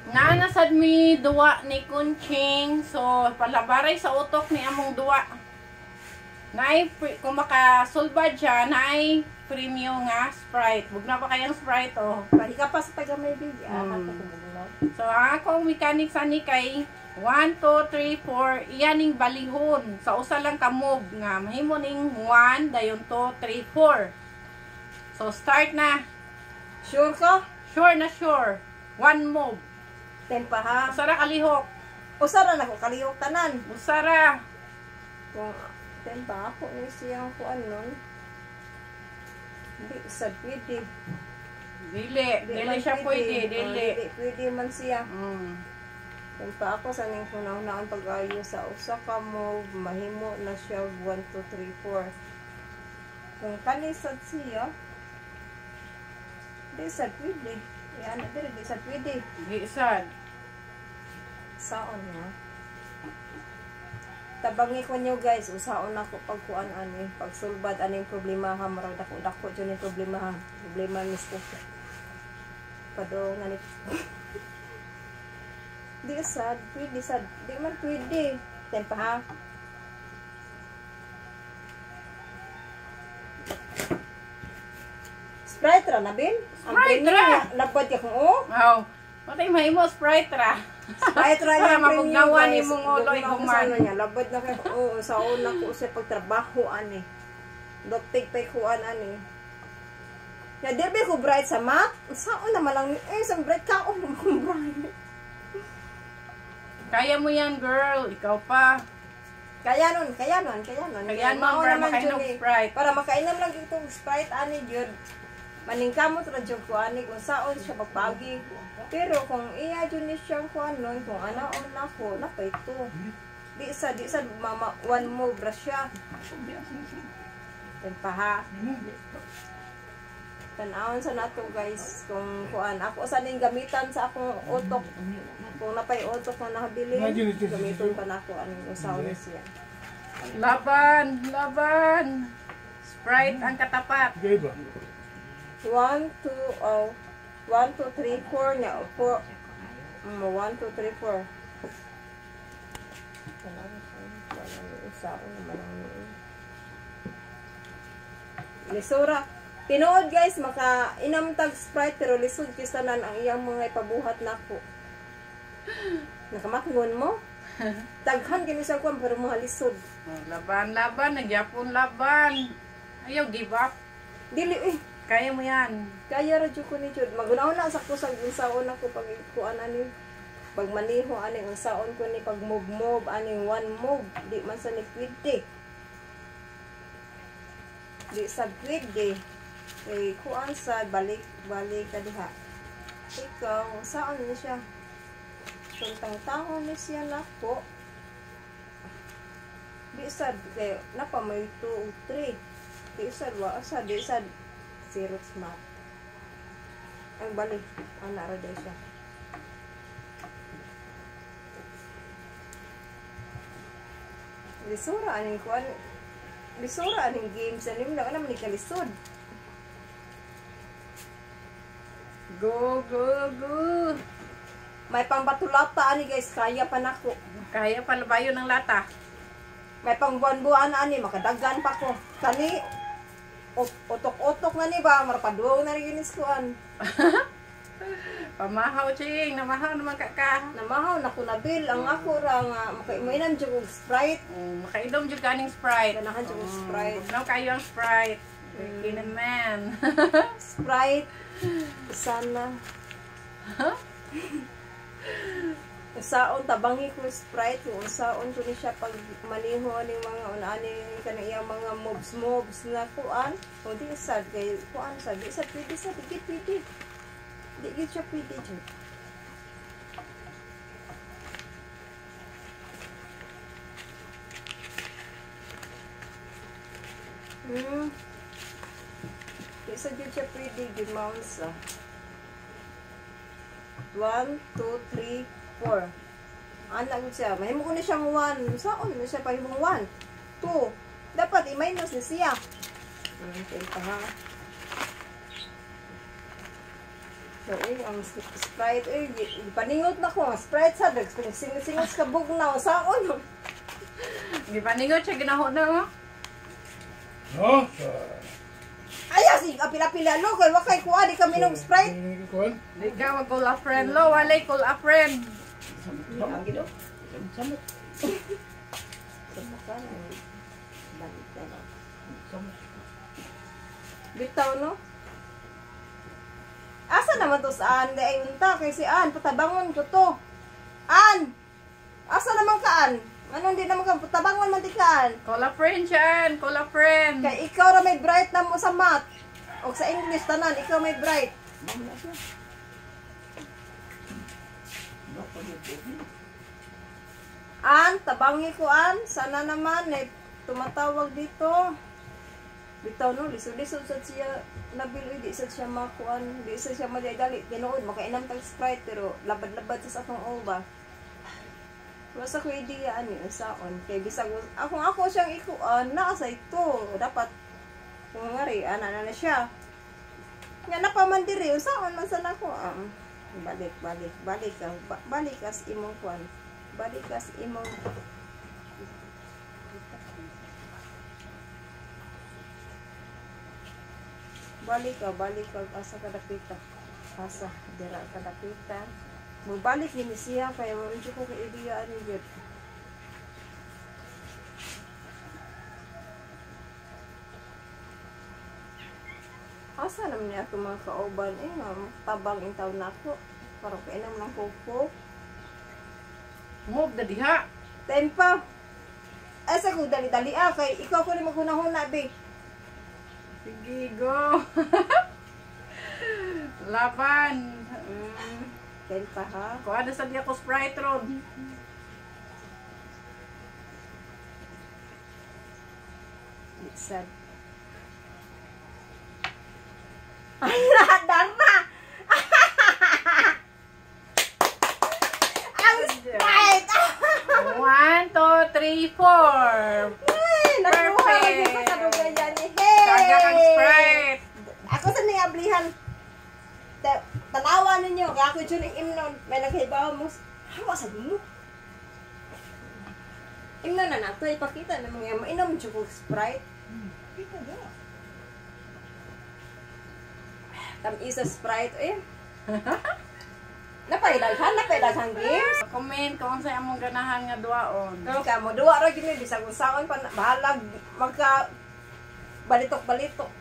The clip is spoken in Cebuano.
Naanasad mi duwa ni Kunching. So, palabaray sa utok ni among duwa. Naay, kung makasulbad siya, naay premium nga Sprite. Bugna pa kayang Sprite, oh. Pwede ka pa sa taga may big. Ah, So, ang akong mechanics ani kay 1, 2, 3, 4, iyan ning balihon. Sa usa lang ka move nga. Mahimo ning 1, dayon 2, 3, 4. So, start na. Sure ka? Sure na sure. One move. 10 pa ha. Usa ra kalihok. Usa ra nako kalihok tanan. Usa ra. Kung 10 pa ako ni siyang kuan nun. Di sad pwede. Dili, dili siya pwede, dili. Oh, dili pwede man siya. 10 pa ako sa ning kunahunaan pag-ayo sa usa ka move, mahimo na siya 1 2 3 4. Kung kani sad siya, di sad pwede. Yan, dili di sad pwede. Di sad. Saon nga. Tabangi ko nyo guys, usaon ako pagkuan ani, pagsulbad aning problema ha, marag dako-dako jud ning problema ha. Problema mis ko. Padong ani. Di sad, pwede sad, di man pwede. Tempa ha. Sprite ra na bin? Sprite ra. Labad ka kung oh. Wow. Patay mahimo Sprite ra. Sprite ra Para niya mabugnawan imong ulo iguman. Niya labad na kay oo sa una ko sa pagtrabaho ani. Doktig pay kuan ani. Ya dirbe ko bright sa mat. Saon na man lang eh sa bright ka oh bright. Kaya mo yan girl, ikaw pa. Kaya nun, kaya nun, kaya nun. Kaya nun para makainom Sprite. Para makainom lang itong Sprite ani jud. Maningkamot ra jud ko ani kung saon siya pagpagi. Pero kung iya jud ni siyang kuan nun, kung anaon nako, napay to. Di sa mama one move ra siya. Tempa ha. Tan-awon sa nato guys kung kuan ako sa ning gamitan sa akong utok. Kung napay utok na nahabilin, gamiton pa nako aning usaon siya. Laban, laban. Sprite ang katapat. 1 2 oh 1 2 3 4 nya 4 1 2 3 4. Lisura. Tinuod guys, maka inamtag Sprite pero lisod kisanan ang iyang mga ipabuhat nako. Nakamakngon mo? Daghan kini sa kuan pero mga lisod. Laban, laban, nagyapon laban. Ayaw give up. Dili eh. Kaya mo yan. Kaya ra jud ko ni jud. Magunaw na sa ko sa unsaon ako pag kuan ani. Pag maniho ani unsaon ko ni pag move ani one move di man sa ni pwede. Di sa pwede. Kay kuan sa balik balik ka diha. Ikaw unsaon ni siya? Tuntang taon ni siya nako. Di sad kay napa may 2 3. Di sad wa sa di sad zero smart. Ang balik ana ra day siya. Lisura aning kuan. Lisura aning games aning na naman ni kalisod. Go go go. May pangbatulata ani guys, kaya pa nako. Kaya pa labayo ng lata. May pangbuan-buan ani makadagan pa ko. Kani otok-otok na ni ba, marapaduong na rin kuan. Pamahaw ching, namahaw naman ka. Namahaw na ko nabil ang ako ra nga makainom jud og Sprite. Oh, makainom jud kaning Sprite. Ganahan jud og Sprite. Bugnaw kayo ang Sprite. Man. Sprite sana. Usaon tabangi ko Sprite, usaon ko ni siya pag maniho ani mga unani kanang iyang mga moves na kuan. O di sad kay kuan sad di sad pwede sad di pwede. Di gyud siya pwede jud. Di sad gyud siya pwede gyud maunsa. 1 2 3 4. Ana gud siya. Mahimo ko ni siyang 1. Saon ni siya pahimong 1? 2. Dapat i-minus ni siya. Okay pa ha. So, eh, ang Sprite, eh, paningot na ko, ang Sprite sa, singot sa bugnaw, saon. Gipaningot siya ginaho na, oh. No? Ayaw, si apila-pila, lo, kay wakay kuha, di kami nung Sprite. Di ka, wag call a friend, lo. Walay call a friend. Ang gino. Samot. Bitaw, no? Asa naman to sa Ann? Di ay unta kay si Ann, patabangon ko to. Ann! Asa naman ka, Ann? Anong di naman ka? Patabangon man di ka, Ann. Call a friend siya, Ann. Call a friend. Kay ikaw ra may bright na mo sa math. O sa English, tanan, ikaw may bright. Ann, tabangi ko, Ann. Sana naman, eh, tumatawag dito. Bitaw no, lisod-lisod sad siya nabil, di sad siya makuan, di sad siya madali tinuod makainam tag Sprite pero labad-labad sa atong uba. Wa sa ko ideya ani unsaon kay bisag akong ako siyang ikuan naa sa ito dapat kung ngari ana na na siya. Nga napaman diri unsaon man sa nako balik balik balik ka balik as imong kuan. Balik as imong balik ka, asa ka dapita. Asa, dira ka dapita. Mubalik ni siya, kaya maroon ko kay ideya ani gyud. Asa naman niya ako mga kauban, eh, tabang in taon na ako. Parang kainom ng kuko. Move na diha. Time pa. Asa kung dali-dali ah, kay ikaw ko ni maghunahuna, be. Sige, go. Laban. Time pa, ha? Kuha na sa diya ko Sprite ron. It's sad. Ala, dara! Ang Sprite! 1, 2, 3, 4. Ay, nakuha lagi sa kadugayan ni. Hey! Kaga kang Sprite. Ako sa niablihan. Tanawa ninyo, kaya ako dyan yung imnon. May naghibaw mo. Hawa sa mo. Imnon na nato, ipakita na mga mainom dyan kong Sprite. Kita na. Tam-isa Sprite, eh. Napaidaghang games. Comment kung sa among ganahan nga duwaon. Pero ka mo, duwa ra gyud mi bisag unsaon pa bahalag magka balitok-balitok.